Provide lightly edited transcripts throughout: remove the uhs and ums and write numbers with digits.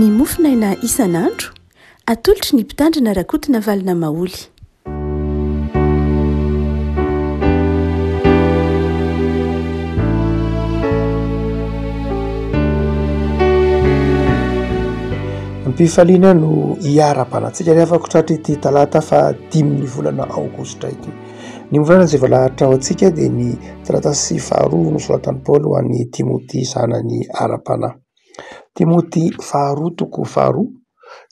Ny mofonaina isan'andro, atolotry ny Mpitandrina Rakotonavalona Maholy. Am-pifaliana no hiara-bana antsika ry havako tratry ity talata faha dimin'ny volana aogositra ity. Ny mofonaina izay voalahatra ho antsika dia ny taratasy faharoa nosoratan'i Paoly ho an'i Timoty zanany ara-panahy. Timoty faharoa toko faharoa,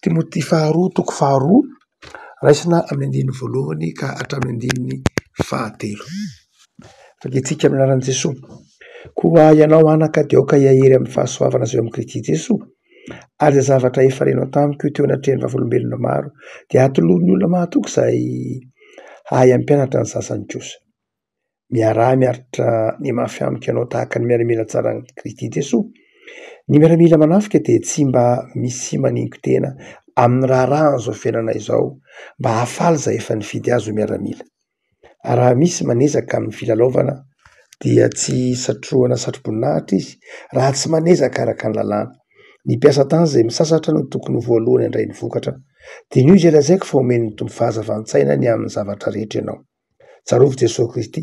Timoty faharoa toko faharoa, raisina amin'ny andininy voalohany ka hatramin'ny andininy fahatelo. Vakintsika amin'ny anaran'i Jesoa. Koa ianao anaka dia aoka hiahery amin'ny fahasoavana izay ao amin'i Kristy Jesoa, ary izay zavatra efa renao tamiko teo anatrehan'ny vavolombelona maro dia atolory ny olona mahatoky izay hahay hampianatra ny sasany kosa. Miaraha miaritra ny mafy amiko ianao tahaka ny miaramila tsaran'i Kristy Jesoa. Ny miaramila manafika dia tsy mba misy maningo-tena amin'ny raharahan'izao fiainana izao mba hahafaly izay efa nifidy azy ho miaramila. Ary raha misy manezaka amin'ny filalaovana dia tsy satrohana satroboninahitra izy raha tsy manezaka araka ny lalàna. Ny mpiasa tany izay misasatra no tokony ho voalohany handray ny vokatra. Diniho izay lazaiko fa omen'ny Tompo fahazavan-tsaina ny amin'ny zavatra rehetra ianao. Tsarovy Jesoa Kristy,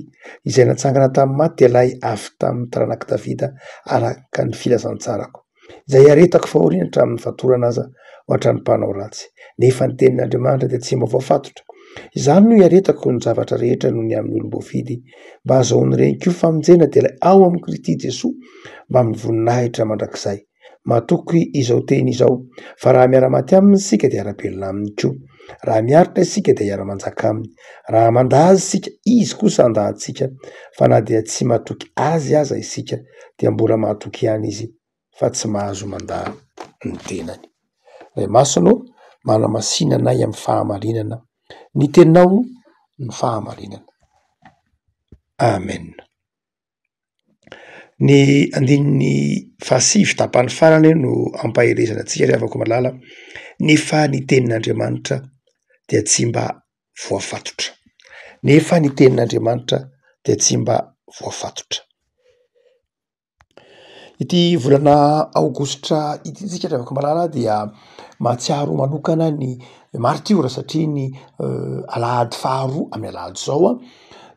izay natsangana tamin'ny maty dia ilay avy tamin'ny taranak'i Davida araka ny filazantsarako, izay iaretako fahoriana hatramin'ny fatorana aza hoatran'ny mpanao ratsy, nefa ny tenin'Andriamanitra dia tsy mba voafatotra. Izany no iaretako ny zavatra rehetra noho ny amin'ny olom-boafidy, mba hahazoan'ireny koa famonjena dia ilay ao amin'i Kristy Jesoa mbamin'ny voninahitra mandrakizay. Matoky izao teny izao, fa raha miara-maty aminy isika dia hiara-belona aminy koa. Raha miaritra isika dia hiara-manjaka aminy. Raha mandà azy isika, izy kosa handà antsika. Fa na dia tsy matoky azy aza isika, dia mbola mahatoky ihany izy, fa tsy mahazo mandà ny tenany. Ray Masina ô, manamasina anay amin'ny fahamarinana. Ny teninao no fahamarinana. Amen. Ny andininy fahasivy tapany farany no ampaherezana antsika ry havako malala, nefa ny tenin'Andriamanitra dia tsy mba voafatotra, nefa ny tenin'Andriamanitra dia tsy mba voafatotra. Ity volana aogositra ity tsika ry havako malala dia mahatsiaro manokana ny maritiora satria ny alahady faharoa amin'ny alahady izao an,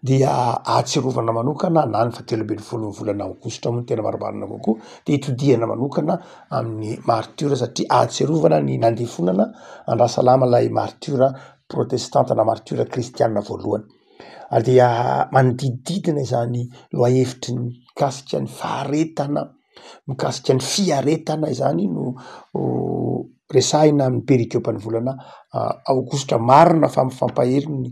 dia ahatsiarovana manokana na ny fahatelo ambin'ny folon'ny volana aogositra moa no tena marimarina kokoa de itodihana manokana amin'ny maritiora satria ahatsiarovana ny nandefonana an-dRasalama ilay maritiora protestanta na maritiora kristianina voalohany. Ary dia manodidididina izany lohahevitry ny mikasika ny faharetana, mikasika ny fiaretana izany no resahina amin'ny perikopan'ny volana aogositra. Marina fa mifampahery ny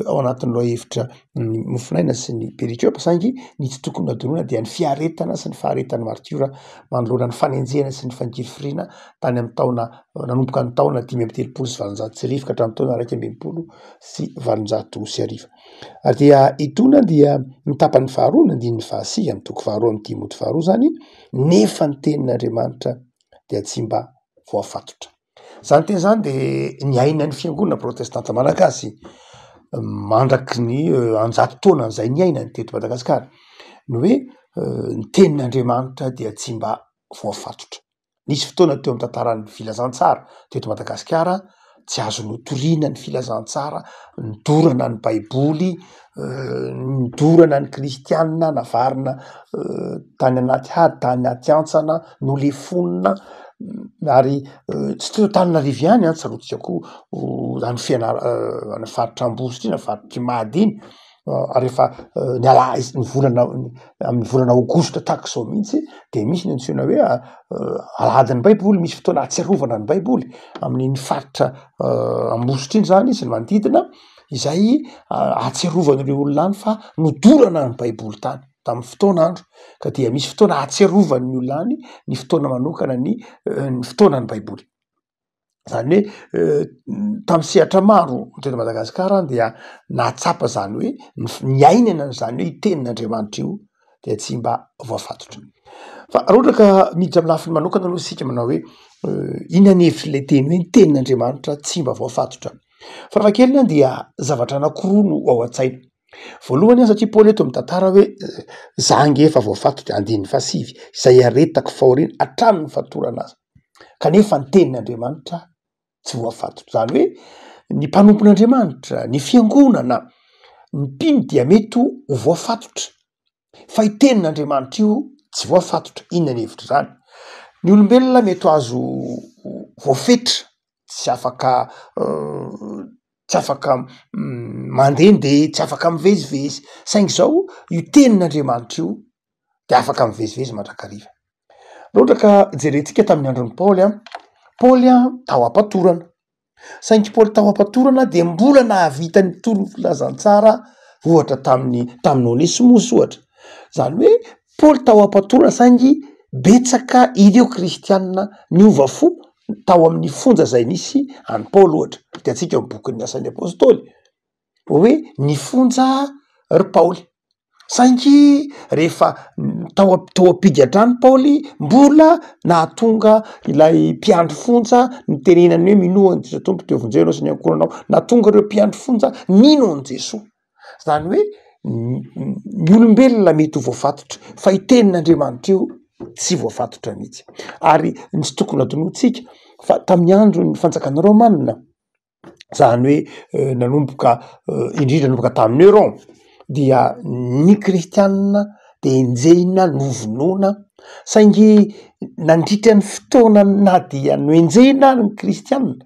ao anatin'ny lohahevitra ny mofonaina sy ny perikopa saingy ny tsy tokony hadinoina dia ny fiaretana sy ny faharetan'ny maritiora manoloana ny fanenjehana sy ny fangirifiriana tany amin'ny taona nanomboka ny taona 1835 ka hatramin'ny taona 1861. Ary dia itony dia ny tapany faharoa ny andininy fahasivy amin'ny toko faharoa amin'ny Timoty faharoa izany, nefa ny tenin'Andriamanitra dia tsy mba voafatotra. Izany teny izany dia niainan'ny fiangonana protestanta malagasy mandraky ny an-jato taonany izay niainany teto Madagasikara, ny hoe ny tenin'Andriamanitra dia tsy mba voafatotra. Nisy fotoana teo amin'ny tantaran'ny filazantsara teto Madagasikara, tsy azo notoriana ny filazantsara, nodorana ny baiboly, nodorana ny kristianina, navarina tany anaty hady, tany anaty hantsana, nolefonina ary tsy teo Antananarivo ihany an, tsaroantsika koa any Fianar- any faritra Ambositra iny, faritr'i Mady iny. Ary rehefa ny ala- ny volana amin'ny volana aogositra tahaka izao mihitsy de misy ny antsoina hoe alahadin'ny baiboly, misy fotoana ahatsiarovana ny baiboly amin'iny faritra Ambositra iny zany sy ny manodidina izay ahatsiarovana ireo olona any fa nodorana ny baiboly tany tamin'ny fotoana andro ka dia misy fotoana ahatsiarovan'ny olona any ny fotoana manokana ny ny fotoanan'ny baiboly. Zany hoe tamin'ny sehatra maro teto Madagasikara dia nahatsapa zany hoe niainana an'izany hoe io tenin'Andriamanitra io dia tsy mba voafatotra. Fa raha ohatra ka miditra amin'ny lafiny manokana aloha isika manao hoe inona ny hevitr'ilay teny hoe ny tenin'Andriamanitra tsy mba voafatotra? Farafahakeliny dia zavatra anankiroa no ao an-tsaina. Voalohany aho satria Paoly eto mitantara hoe za ange efa voafatotra, andininy fahasivy, izay iaretako fahoriana hatramin'ny fatorana aza. Kanefa ny tenin'Andriamanitra tsy voafatotra. Izany hoe ny mpanompon'Andriamanitra, ny fiangonana, ny mpino dia mety ho voafatotra fa io tenin'Andriamanitra io tsy voafatotra. Inona ny hevitr'izany? Ny olombelona mety ho azo voafetra, tsy afaka tsy afaka mandehandeha, tsy afaka mivezivezy, saingy zao io tenin'Andriamanitra io de afaka mivezivezy mandrakariva. Raha ohatra ka jerentsika tamin'ny andron'i Paoly an, Paoly an tao am-patorana, saingy Paoly tao am-patorana de mbola nahavita nitory ny filazantsara ohatra tamin'ny tamin'i Onesimosy ohatra, zany hoe Paoly tao am-patorana saingy betsaka ireo kristianina niova fo tao amin'ny fonja zay nisy an'i Paoly ohatra, hitantsika ao am-bokin'ny asan'ny apôstôly hoe nifonja ry Paoly, saingy rehefa tao tao am-pigadrany Paoly mbola nahatonga ilay mpiandry fonja nitenenany hoe minoa an'i Jesoa Tompo de hovonjena ianao sy ny ankohonanao, nahatonga ireo mpiandry fonja nino an'i Jesoa, zany hoe ny olombelona mety ho voafatotra fa io tenin'Andriamanitra io tsy voafatotra mihitsy, ary ny tsy tokony hadinointsika fa tamin'ny andron'ny fanjakana rômanina zany hoe nanomboka indrindra nanomboka tamin'i Néron dia ny kristianina de enjehina novonoina saingy nandritra ny fotoana na dia noenjehina ary ny kristianina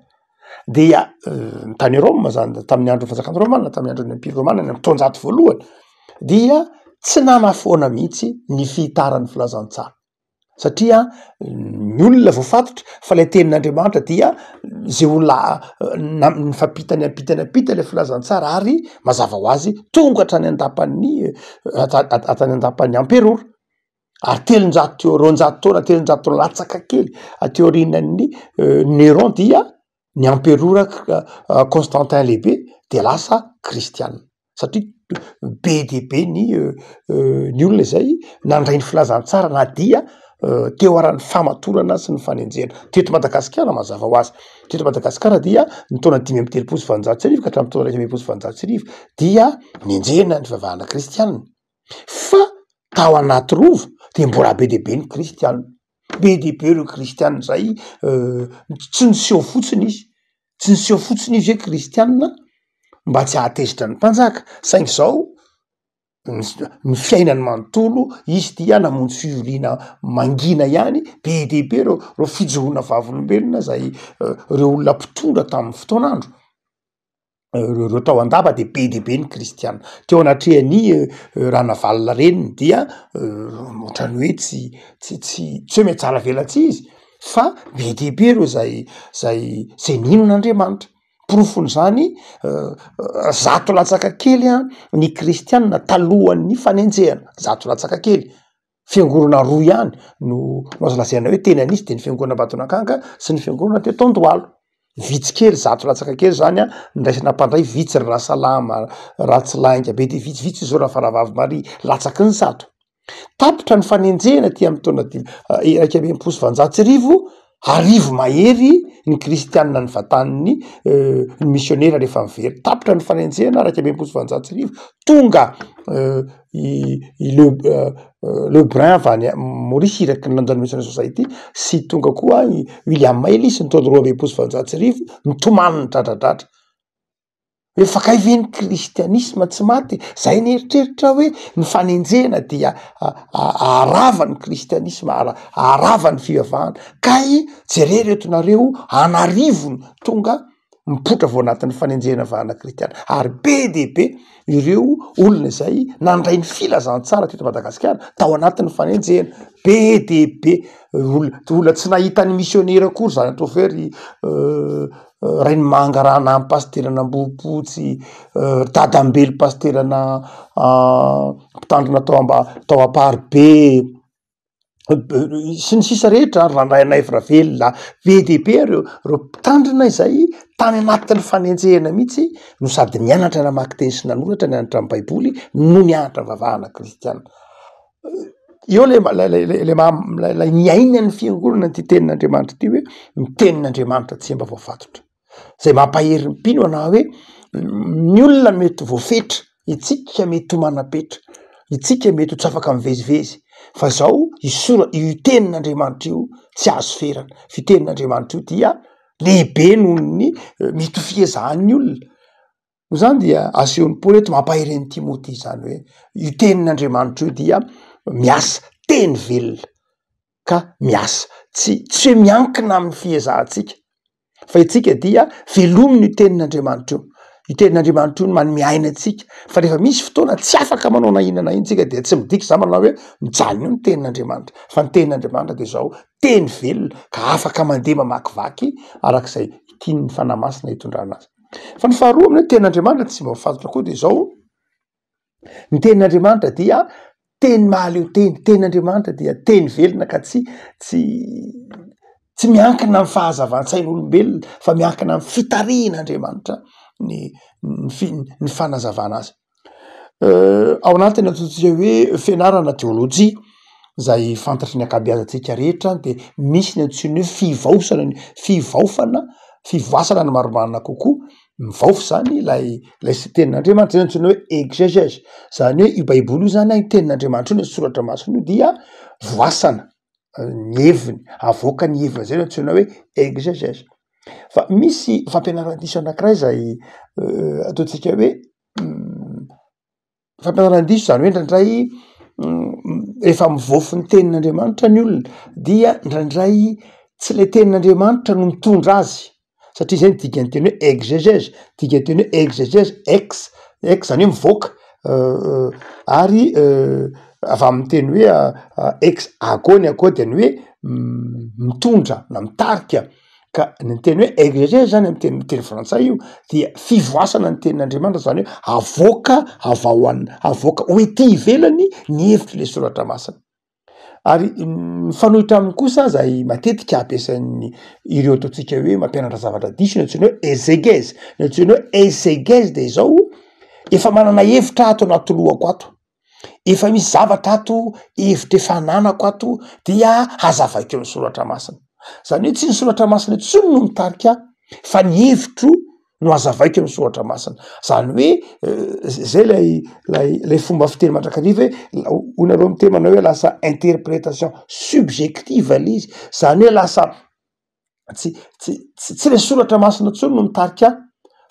dia ny tany Roma zany tamin'ny andron'ny fanjakana romana tamin'ny andron'ny empira romana ny amy taonjato voalohany dia tsy nanafoana mihitsy ny fihitaran'ny filazantsara. Satria ny olona voafatotra fa ilay tenin'Andriamanitra dia zay olona na- nifampita niampita niampita ilay filazantsara ary mazava ho azy tonga hatrany an-dapan'ny hatrany an-dapan'ny amperora, ary 300 teo 200 taona 300 taona latsaka kely aty aorianan'ny Néron dia ny amperora Constantin lehibe dia lasa kristiana. Satria be dia be ny ny olona izay nandray ny filazantsara na dia teo ara ny famatorana sy ny fanenjehana. Teto Madagasikara mazava ho azy, teto Madagasikara dia ny taona 1835 ka hatramin'ny taona 1841 dia nenjehina ny fivavahana kristianina, fa tao anaty rova de mbola be dia be ny kristianina, be dia be ireo kristianina izay tsy niseho fotsiny izy, tsy niseho fotsiny izy hoe kristianina mba tsy hahatezitra ny mpanjaka, saingy zao ny fiainany manontolo izy dia namonjy fivoriana mangina ihany, be dia be reo reo fijoroana vavolombelona zay reo olona mpitondra tamin'ny fotoan'andro, reo reo tao an-dapa de be dia be ny kristiana, teo anatrehan'i Ranavalona reniny dia ohatran'ny hoe tsy tsy tsy tsy hoe mihatsara velatsihy izy fa be dia be reo zay zay zay nino an'Andriamanitra. Porofon'izany, 100 latsaka kely ny kristianina talohan'ny fanenjehana, 100 latsaka kely, fiangonana roa ihany no no azo lazaina hoe tena nisy de ny fiangonana Ambatonakanga sy ny fiangonana teto Andohalo, vitsy kely, 100 latsaka kely zany an, ndraisana mpandray vitsy ry Rasalama, Ratsilainga, be de vitsivitsy zao Rafaravavy Maria, latsaky ny 100. Tapitra ny fanenjehana aty amin'ny taona dimy 1861, 1000 mahery ny kristianina nivatan'ny ny misionera rehefa niverina. Tapitra ny fanenjehana 1861, tonga i i Le Lebrun avy any Maurice iraky ny London Missionary Society sy tonga koa i William Ellis ny taona 1862, nitomany nidradradradra. Hoe fa kay ve ny kristianisma tsy maty? Zay nieritreritra hoe ny fanenjehana dia aharava ny kristianisma, aharava ny fivavahana, kay jereo reto nareo an'arivony tonga mipoitra vao anatin'ny fanenjehana vahana kristiana, ary be dia be ireo olona izay nandray ny filazantsara teto Madagasikara tao anatin'ny fanenjehana, be dia be olona, olona tsy nahita ny misionera akory zany ataovy hoe ry Rainimanga Ranamby pasiteran'Ambohipotsy, ry Dadambelo pasiterana mpitandrina tao amba- tao Amparibe, sy ny sisa rehetra, ry Randrianaivo Ravelona, be dia be ireo ireo mpitandrina izay tany anatin'ny fanenjehana mihitsy no sady nianatra namaky teny sy nanoratra, nianatra ny baiboly no nianatra vavahana kristiana. Eo le le maha lay niainan'ny fiangonana ity tenin'Andriamanitra ity hoe ny tenin'Andriamanitra tsy mba voafatotra, zay mampahery ny mpino ana hoe ny olona mety voafetra, itsika mety ho manam-petra, Itsika mety ho tsy afaka mivezivezy fa zao io sora- io tenin'Andriamanitra io tsy azo ferana, f'io tenin'Andriamanitra io dia lehibe noho ny mety ho fiezahan'ny olona. Noho izany dia asehon'i Paoly eto mampahery an'i Timoty izany hoe io tenin'Andriamanitra io dia miasa, teny velona ka miasa, tsy tsy hoe miankina amin'ny fiezahantsika fa itsika dia velomina io tenin'Andriamanitra io, io tenin'Andriamanitra io no manome aina antsika fa rehefa misy fotoana tsy afaka manao na inona na inona tsika de tsy midika zany manao hoe mijanona eo ny tenin'Andriamanitra fa ny tenin'Andriamanitra de zao teny velona ka afaka mandeha mamakivaky arak'izay tian'ny Fanahy Masina hitondrana azy. Fa ny faharoa amin'ny hoe tenin'Andriamanitra tsy mba fantatra koa de zao, ny tenin'Andriamanitra dia teny mahaleo teny, tenin'Andriamanitra dia teny velona ka tsy tsy tsy miankina amy fahazavan-tsain'olombelona fa miankina amy fitarihin'Andriamanitra ny ny fi- ny fanazavana azy. Ao anatin'ny antsointsika hoe fianarana teolojia zay fantatry ny ankabeazantsika rehetra de misy ny antsoina hoe fivaosana ny fivaofana, fivoasana ny marimarina kokoa, mivaofy zany ilay ilay s- tenin'Andriamanitra zay antsoina hoe exégèse, zany hoe io baiboly io zany a, io tenin'Andriamanitra io na soratra masina io dia voasana ny heviny, avoaka ny heviny zay no antsoina hoe exégèse. Fa misy fampianaran-diso anakiray zay ataontsika hoe fampianaran-diso zany hoe indraindray rehefa mivaofy ny tenin'Andriamanitra ny olona dia indraindray tsy le tenin'Andriamanitra no mitondra azy satria zay ny dikan'ny teny hoe exégèse, dikan'ny teny hoe exégèse ex, ex zany hoe mivoaka ary avy amin'ny teny hoe ex ago ny ago de ny hoe mitondra na mitarika. Ka ny teny hoe exégèse zany amy teny teny frantsay io dia fivoasana ny tenin'Andriamanitra zany hoe avoaka avy ao an- avoaka ho ety ivelany ny hevitry le soratra masina. Ary mifanohitra aminy kosa zay matetika ampiasain'ny ireo ataontsika hoe mampianatra zavatra diso ny antsoina hoe exégèse, ny antsoina hoe exégèse de izao, efa manana hevitra aho ato anaty lohako ato, efa misy zavatra ato, hevitra efa ananako ato dia hazavaiko eo ny soratra masina, zany hoe tsy ny soratra masina intsony no mitarika ahy fa ny hevitro no hazavaiko eo ny soratra masina, zany hoe zay lay lay lay fomba fiteny mandrakariva hoe hoy nareo miteny manao hoe lasa interpretation subjective le izy, zany hoe lasa tsy tsy tsy le soratra masina intsony no mitarika ahy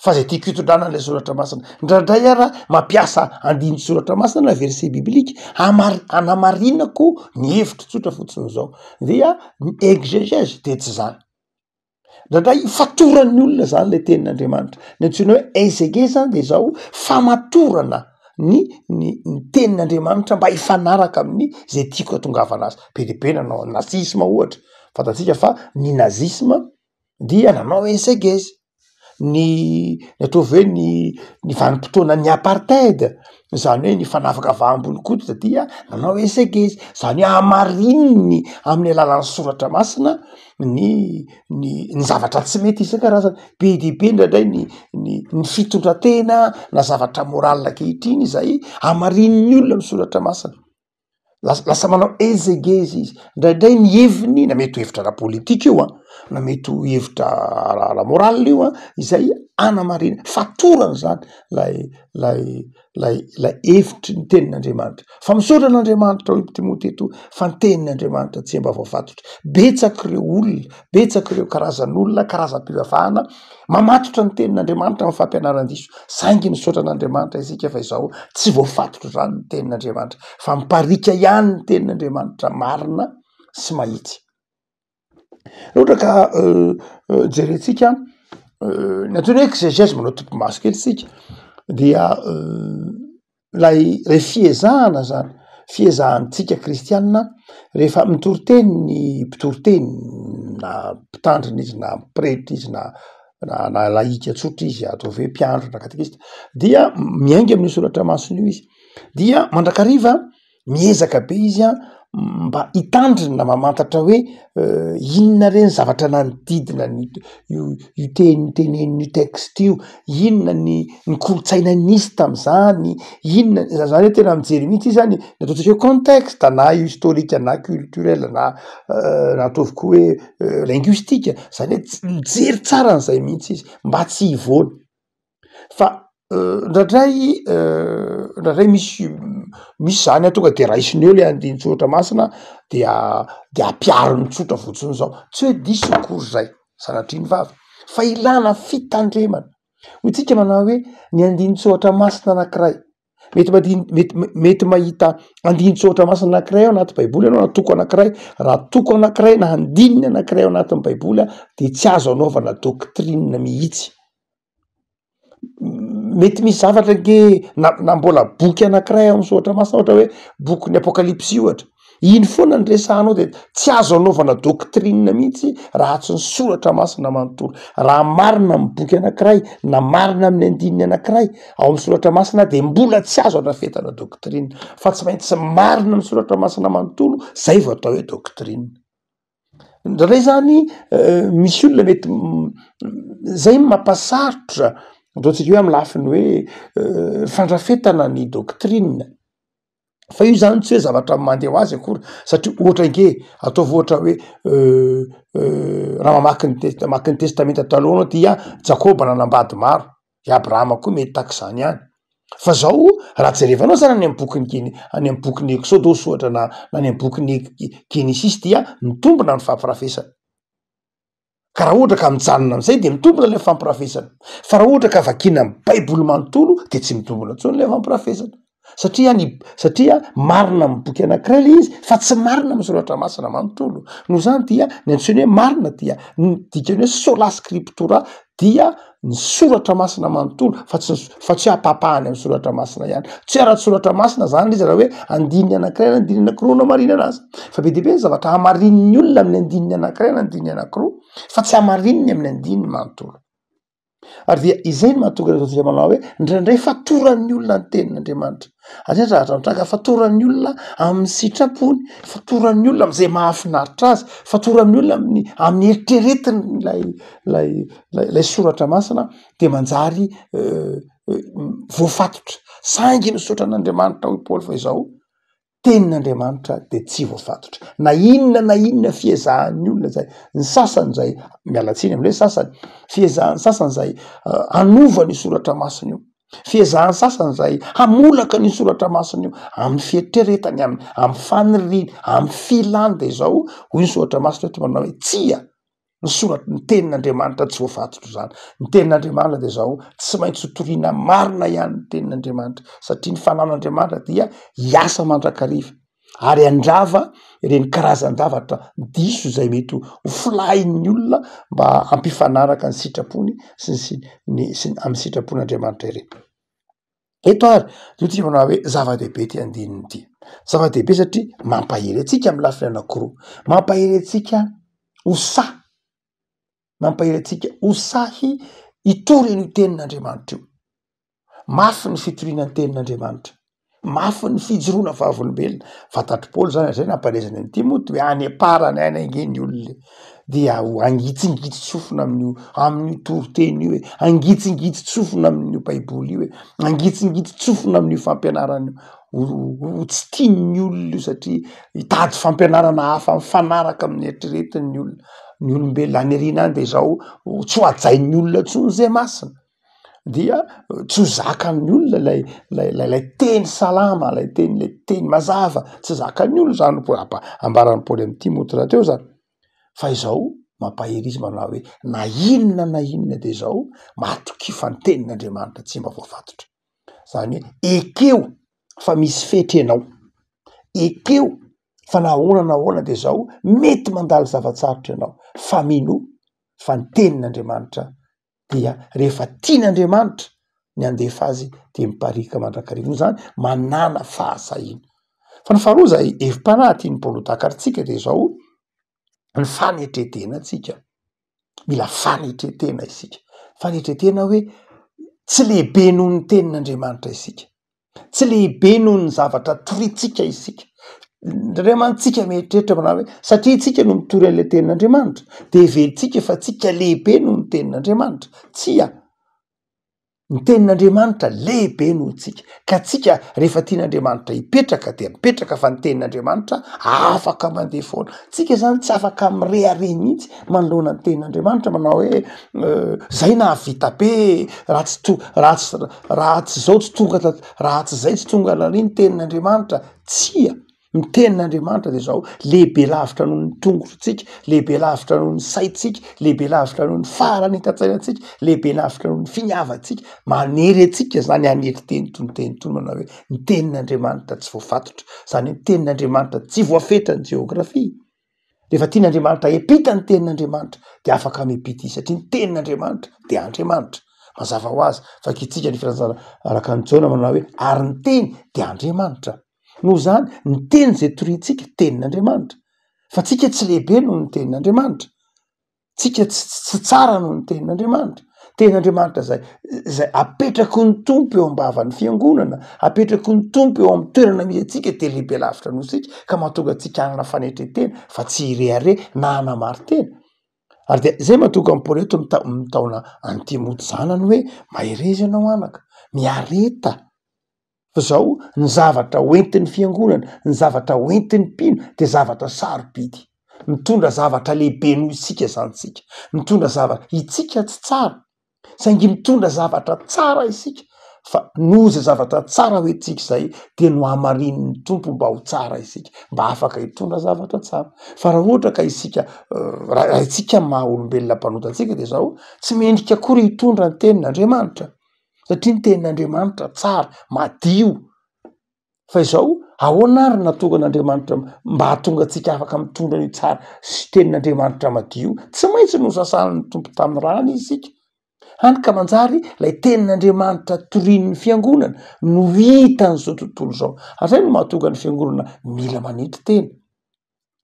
fa zay tiako hitondrana an'le soratra masina, indraindray ara mampiasa andinin-tsoratra masina na verset biblique hamar- hanamarinako ny hevitro tsotra fotsiny zao, dia ny exégèse de tsy zany, indraindray fatoran'ny olona zany le tenin'Andriamanitra, ny antsoina hoe exégèse zany de zao famatorana ny ny ny tenin'Andriamanitra mba hifanaraka amin'ny zay tiako hatongavana azy, be dia be nanao nazisma ohatra, fantatsika fa ny nazisma dia nanao exégèse, ny ny ataovy hoe ny ny vanim-potoanan'ny apartheid zany hoe ny fanavakavaham-bolon-koditra dia nanao exégèse, zany hoe hamarininy amin'ny alalan'ny soratra masina ny ny ny zavatra tsy mety isan-karazany, be dia be indraindray ny ny ny fitondran-tena na zavatra moral ankehitriny izay hamarinin'ny olona amy soratra masina. Lasa lasa manao exégèse izy, indraindray ny heviny na mety ho hevitra ara-pôlitika io an, na mety ho hevitra ara- ara-moral io an, izay anamarina, fatorany zany lay lay lay lay hevitry ny tenin'Andriamanitra. Fa misaotra an'Andriamanitra hoy Timoty eto fa ny tenin'Andriamanitra tsy mba voafatotra. Betsaka ireo olona, betsaka ireo karazan'olona, karazam-pivavahana Mamatotra ny tenin'Andriamanitra amin'ny fampianaran-diso, saingy misaotra an'Andriamanitra isika fa izao tsy voafatotra izany ny tenin'Andriamanitra, fa mipariaka ihany ny tenin'Andriamanitra marina sy mahitsy. Raha ohatra ka jerentsika ny antsoina hoe exégèse, manao topimaso kely isika dia Ilay ilay fiezahana zany, fiezahantsika kristianina rehefa mitory teny ny mpitory teny na mpitandrina izy na pretra izy na na na lahika tsotra izy ataovy hoe mpiandry na katekista dia miainga amin'io soratra masina io izy, dia mandrakariva miezaka be izy an mba hitandrina mamantatra hoe inona re ny zavatra nanodidina ny io io teny tenenin'io texte io, inona ny ny kolontsaina nisy tam'zany, inona zany hoe tena mijery mihitsy izy zany ny ataontsika hoe contexte na historique na culturel na na ataovy koa hoe linguistique, zany hoe ts- mijery tsara an'zay mihitsy izy mba tsy hivoana. Fa indraindray indraindray misy. Misy zany an tonga de raisiny eo le andinin-tsoratra masina dia de ampihariny tsotra fotsiny zao. Tsy hoe diso akory zay, sanatria ny vava, fa ilana fitandremana. Hoy tsika manao hoe ny andinin-tsoratra masina anakiray, mety mandin- mety mety mahita andinin-tsoratra masina anakiray ao anaty baiboly ianao na toko anakiray, raha toko anakiray na andininy anakiray ao anatin'ny baiboly an de tsy azo anaovana doctrine mihitsy. Mety misy zavatra ange na na mbola boky anakiray ao amy soratra masina ohatra hoe bokin'ny apokalypsy ohatra, iny foana no resahanao de tsy azo anaovana doctrine mihitsy raha tsy ny soratra masina manontolo, raha marina amy boky anakiray na marina amin'ny andininy anakiray ao amy soratra masina de mbola tsy azo andrafetana doctrine fa tsy maintsy marina ny soratra masina manontolo zay vao atao hoe doctrine. Indraindray zany misy olona mety zay no mampasarotra ataontsika hoe amy lafiny hoe fandrafetana ny doctrine, fa io zany tsy hoe zavatra mandeha ho azy akory satria ohatra ange ataovy ohatra hoe raha mamaky ny tes- mamaky ny testamenta taloha anao dia Jakoba nanambady maro, i Abrahama koa mety tahak'izany ihany. Fa zao raha jerevanao zany any am'bokin'ny Gene- any am'bokin'ny Eksodosy ohatra na na any am'bokin'ny Genesisy dia mitombina ny fampirafesana. Ka raha ohatra ka mijanona am'zay de mitombina le fampirafesana, fa raha ohatra ka vakiana am baiboly manontolo de tsy mitombina intsony le fampirafesana satria ny satria marina am boky anakiray le izy fa tsy marina am soratra masina manontolo. Noho zany dia ny antsoiny hoe marina dia ny dikany hoe sola scriptura dia ny soratra masina manontolo fa tsy fa tsy hoe ampahapahany amin'ny soratra masina ihany. Tsy hoe ara-tsoratra masina zany le izy raha hoe andininy anankiray na andininy anankiroa no hamarinana azy. Fa be dia be ny zavatra hamarinin'ny olona amin'ny andininy anankiray na andininy anankiroa fa tsy hamarininy amin'ny andininy manontolo. Ary dia izay no mahatonga ny ataontsika manao hoe indraindray fatoran'ny olona ny tenin'Andriamanitra. Ary izay ny zavatra mitranga, fatoran'ny olona amin'ny sitrapony, fatoran'ny olona amin'izay mahafinaritra azy, fatoran'ny olona amin'ny amin'ny eritreretiny ilay ilay ilay ilay soratra masina de manjary voafatotra. Saingy misaotra an'Andriamanitra hoy Paoly fa izao tenin'Andriamanitra de tsy voafatotra. Na inona na inona fiezahan'ny olona zay, ny sasany zay, miala tsiny amle sasany, fiezahan'ny sasany zay hanova ny soratra masina io, fiezahan'ny sasany zay hamolaka ny soratra masina io amin'ny fieritreretany, am- amy faniriany, amy filany de zao hoy ny soratra masina eto manao hoe tsia. Ny sorat- ny tenin'Andriamanitra tsy voafatotra izany. Ny tenin'Andriamanitra dia izao, tsy maintsy ho toriana marina ihany ny tenin'Andriamanitra, satria ny fanan'Andriamanitra dia hiasa mandrakariva ary handrava ireny karazan-javatra diso izay mety ho folahin'ny olona mba hampifanaraka ny sitrapony sy ny sy ny sy ny amin'ny sitrapon'Andriamanitra ireny. Eto ary io tsika manao hoe zava-dehibe ity andininy ity, zava-dehibe satria mampahery antsika amin'ny lafiny anankiroa, mampahery antsika ho sahy, mampahery antsika ho sahy hitory an'io tenin'Andriamanitra io, mafy ny fitoriana ny tenin'Andriamanitra, mafy ny fijoroana vavolombelona, fantatr'i Paoly zany ary zay nampaherezany an'i Timoty hoe any am-parany any ange ny olona e. dia ho angitsingitsi-tsofina amin'io amin'io toriteny io e, angitsingitsi-tsofina amin'io baiboly io e, angitsingitsi-tsofina amin'io fampianarana io, ho tsy tian'ny olona io satria hitady fampianarana hafa mifanaraka amin'ny eritreretiny ny olona, ny olombelona any aoriana any de zao tsy ho hajain'ny olona intsony zay masina, dia tsy ho zakan'ny olona lay lay lay lay teny salama, lay teny lay teny mazava, tsy zakan'ny olona zany ambaran'i Paoly amin'i Timoty rahateo zany. Fa izao mampahery izy manao hoe na inona na inona de izao matokia fa ny tenin'Andriamanitra tsy mba voafatotra. Zany hoe ekeo fa misy fetra ianao, ekeo fa na ahoana na ahoana de izao mety mandalo zava-tsarotra ianao fa minoa fa ny tenin'Andriamanitra dia rehefa tian'Andriamanitra ny handefa azy dia mipariaka mandrakariva. Noho izany manàna fahasahiana. Fa ny faharoa izay hevi-panahy tian'i Paoly ho takarintsika dia izao, ny fanetren-tena antsika. Mila fanetren-tena isika. Fanetren-tena hoe tsy lehibe noho ny tenin'Andriamanitra isika. Tsy lehibe noho ny zavatra torintsika isika. Indraindray mantsy tsika mieritreritra manao hoe satria isika no mitory an'ilay tenin'Andriamanitra de heverintsika fa tsika lehibe noho ny tenin'Andriamanitra. Tsia! Ny tenin'Andriamanitra lehibe noho tsika, ka tsika rehefa tian'Andriamanitra hipetraka dia mipetraka fa ny tenin'Andriamanitra afaka mandeha foana. Tsika zany tsy afaka mirehareha mihitsy manoloana ny tenin'Andriamanitra manao hoe zay nahavita be, raha tsy to- raha tsy raha tsy zao tsy tonga taty, raha tsy zay tsy tonga nania ny tenin'Andriamanitra, tsia! Ny tenin'Andriamanitra dia izao, lehibe lavitra noho ny tongotritsika, lehibe lavitra noho ny saintsika, lehibe lavitra noho ny faharanitan-tsainantsika, lehibe lavitra noho ny finiavantsika. Manery antsika izany hanery teny itony teny itony manao hoe ny tenin'Andriamanitra tsy voafatotra, izany hoe ny tenin'Andriamanitra tsy voafetran'ny jeografia. Rehefa tian'Andriamanitra hiampita ny tenin'Andriamanitra dia afaka miampita izy satria ny tenin'Andriamanitra dia Andriamanitra. Mazava ho azy, vakintsika ny filazantsara araka an'i Jaona manao hoe ary ny teny dia Andriamanitra. Noho izany, ny teny izay toriantsika tenin'Andriamanitra. Fa tsika tsy lehibe noho ny tenin'Andriamanitra. Tsika tsy tsara noho ny tenin'Andriamanitra. Tenin'Andriamanitra zay zay apetraky ny Tompo eo am-bavan'ny fiangonana, apetraky ny Tompo eo amin'ny toerana misy antsika dia lehibe lavitra noho isika ka mahatonga antsika hanana fanetren-tena fa tsy hirehareha na hanamari-tena. Ary dia zay mahatonga an'i Paoly eto mitaona an'i Timoty zanany hoe mahereza ianao anaka, miareta. Fa zao, ny zavatra hoentin'ny fiangonana, ny zavatra hoentin'ny mpino dia zavatra sarobidy. Mitondra zavatra lehibe noho isika zany tsika. Mitondra zavatra, itsika tsy tsara, saingy mitondra zavatra tsara isika, fa noho zay zavatra tsara hoentintsika zay dia nohamarinin'ny Tompo mba ho tsara isika, mba afaka hitondra zavatra tsara. Fa raha ohatra ka isika, raha isika maha olombelona mpanota antsika dia zao, tsy mendrika akory hitondra ny tenin'Andriamanitra. satria ny tenin'Andriamanitra tsara, madio. Fa izao, ahoana ary no nahatonga an'Andriamanitra mba hahatonga antsika afaka mitondra an'io tsara sy tenin'Andriamanitra madio io? Tsy maintsy nosasan'ny Tompo tamin'ny rany isika. Hany ka manjary ilay tenin'Andriamanitra torian'ny fiangonana no hitan'izao tontolo izao. Ary izay no mahatonga ny fiangonana mila manetry tena.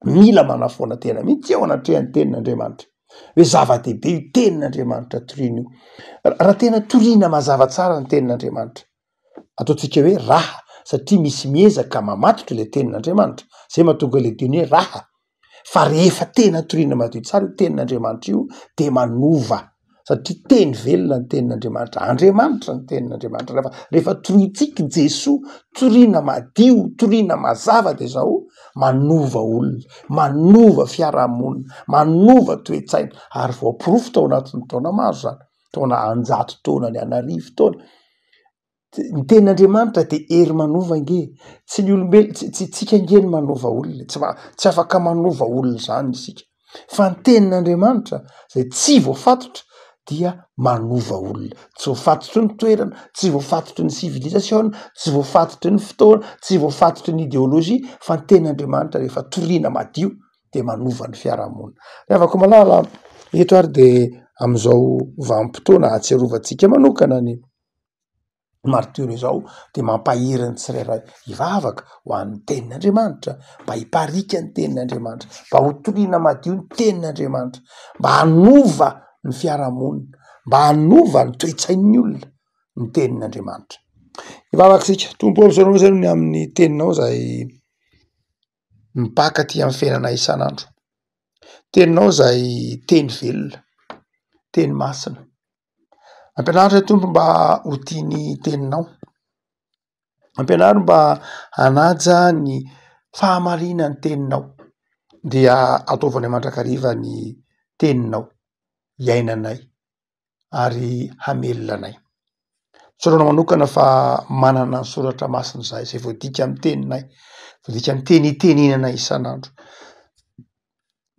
Mila manafoana tena mihitsy eo anatrehan'ny tenin'Andriamanitra. Hoe zava-dehibe io tenin'Andriamanitra toriana io. Raha tena toriana mazava tsara ny tenin'Andriamanitra, ataontsika hoe raha, satria misy miezaka mamatotra ilay tenin'Andriamanitra, zay mahatonga ilay teny hoe raha. Fa rehefa tena toriana madio tsara io tenin'Andriamanitra io de manova. Satria teny velona ny tenin'Andriamanitra, Andriamanitra ny tenin'Andriamanitra. Rehefa, rehefa toriantsika i Jesoa, toriana madio, toriana mazava dia izao, manova olona, manova fiarahamonina, manova toe-tsaina, ary voaporofo tao anatin'ny taona maro izany, taona an-jato taonany, an'arivo taona. Ny tenin'Andriamanitra dia hery manova ange e, tsy ny olombelona, tsy tsy tsika ange no manova olona e, tsy ma- tsy afaka manova olona izany isika, fa ny tenin'Andriamanitra zay tsy voafatotra dia manova olona, tsy voafatotry ny toerana, tsy voafatotry ny civilisation, tsy voafatotry ny fotoana, tsy voafatotry ny ideologie, fa ny tenin'Andriamanitra rehefa toriana madio de manova ny fiarahamonina. Ry havako malala, eto ary de am'izao vanim-potoana ahatsiarovantsika manokana ny martiora izao dia mampahery ny tsirairay hivavaka ho an'ny tenin'Andriamanitra, mba hiparika ny tenin'Andriamanitra, mba ho toriana madio ny tenin'Andriamanitra, mba hanova ny fiarahamonina, mba hanova ny toe-tsain'ny olona ny tenin'Andriamanitra. Hivavaka isika, Tompo ô, misaotra anao izay noho ny amin'ny teninao izay mipaka aty amin'ny fiainana isan'andro. Teninao izay teny velona, teny masina. Ampianaro ahy Tompo mba ho tia ny teninao, ampianaro mba hanaja ny fahamarinan'ny teninao, dia ataovy anay mandrakariva ny teninao hiainanay ary hamelona anay. Misaotra anao manokana fa manana ny soratra masina izahay izay voadika amin'ny teninay, voadika amin'ny teny itenenanay isan'andro.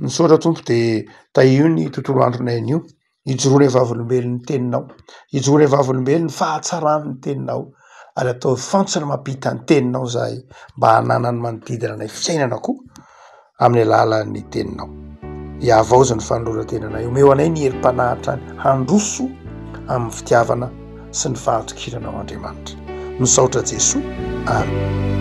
Misaotra Tompo de tahio ny tontolo andronay anio, ijoroanay vavolombelon'ny teninao, ijoroanay vavolombelon'ny fahatsaran'ny teninao ary ataovy fantsona mampita ny teninao zahay mba hananan'ny manodidina anay fiainana koa amin'ny alalan'ny teninao. Ihavaozy ny fanoloran-tenanay, omeo anay ny herim-panahy hatrany handroso amin'ny fitiavana sy ny fahatokiana anao Andriamanitra. Misaotra Jesoa. Amen.